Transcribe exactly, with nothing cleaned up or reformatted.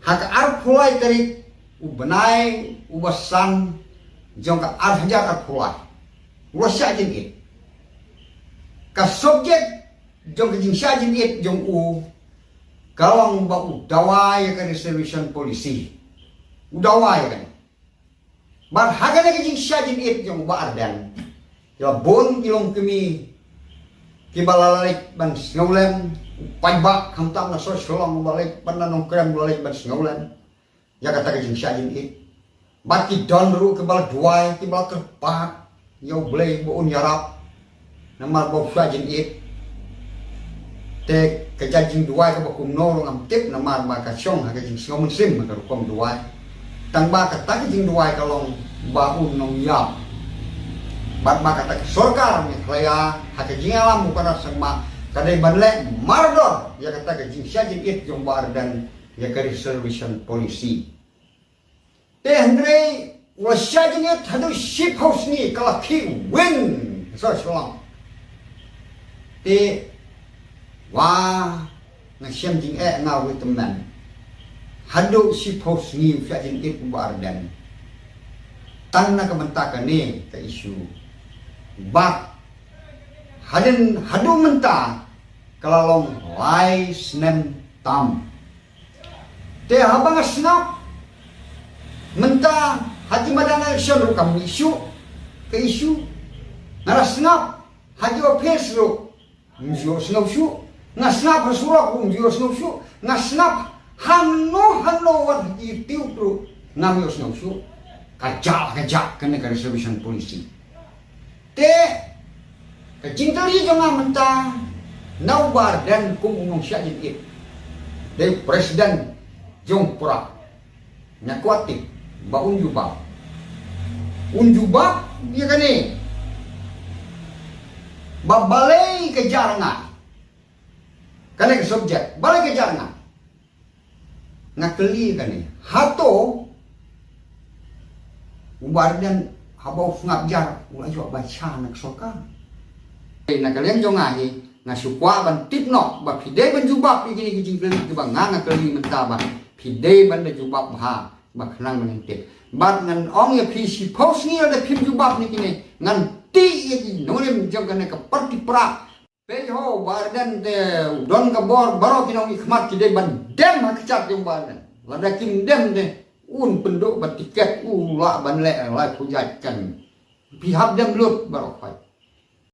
Ha ka arphew lai tarik u bnai u ba san jong ka ar hajar arphew lai, u la shah jingit. Ka subject jong ka jingshah jingit jong u ka long ba u dawa ïa ka reservation policy. U dawa ïa kane. Bad ha kane ka jingshah jingit jong u Bah Ardent, ïa bun ki longkmie kiba la leit ban sngewlem, u paidbah khamtam na sor Shillong uba leit ban na Nongkrem u la leit ban sngewlem ïa kata ka jingshah jingit. Bad ki don ruh kiba la duwai, kiba la kyrpad ïa U Blei ba un ïarap namar ba u shah jingit. Te ka jait jingduwai kaba kumno ruh ngam tip namar ba ka shong ha ka jingsngew mynsiem ha ka rukom duwai. Tang ba kata ka jingduwai ka long ba un nongïap. Bad ba kata ka sorkar Meghalaya ha ka jingïalam u Conrad Sangma ka dei ban leh mardor ïa kata ka jingshah jingit jong u Bah Ardent ïa ka reservation policy. Te hynrei u la shah jingit haduh shiphew sngi ka la khih win ha sor Shillong. Te wa nga shem jingeh nga wei tymmen. Haduh shiphew sngi u shah jingit u Bah Ardent. Tang na ka bynta kane ka issue. Bad hadien haduh mynta ka la long lai snem tam. Te haba nga sngap mynta ha ki madan election ruh kam mih shuh ka issue. Nga la sngap ha ki office ruh ym ju ïohsngew shuh. Nga sngap ha surok ruh ym ju ïohsngew shuh. Nga sngap hano hano wat ha ki YouTube ruh ngam ïohsngew shuh. Ka jah ka jah kane ka reservation policy. Te ka jingkylli jong nga mynta na u Bah Ardent kum u nongshah jingit, dei president jong Prah. Nga kwah tip ba un jubab, un jubab ïa kane. Ba balei ka jar nga, kane ka subject, balei ka jar nga. Nga kylli kane, hato u Bah Ardent haba u sngap jar u la ïoh ba sha na ka sorkar? Na ka liang jong nga hi nga shu kwah ban tip noh ba phi dei ban jubab ïa kine ki jingkylli kiba nga nga kylli mynta, ba phi dei ban da jubab bha ba khnang ban tip. Bad ngan ong ïa phi, shiphew sngi lada phim jubab ïa kine ngan tih ïa ki nongrim jong kane ka party Prah. Peit ho, Bah Ardent te u don ka bor, baroh ki nongmihkhmat ki dei ban dem ha ka kjat jong Bah Ardent. Lada kim dem te un pynduh ba tiket u lah ban leh laiphew jait kan. Phi hap dem lut baroh khoit.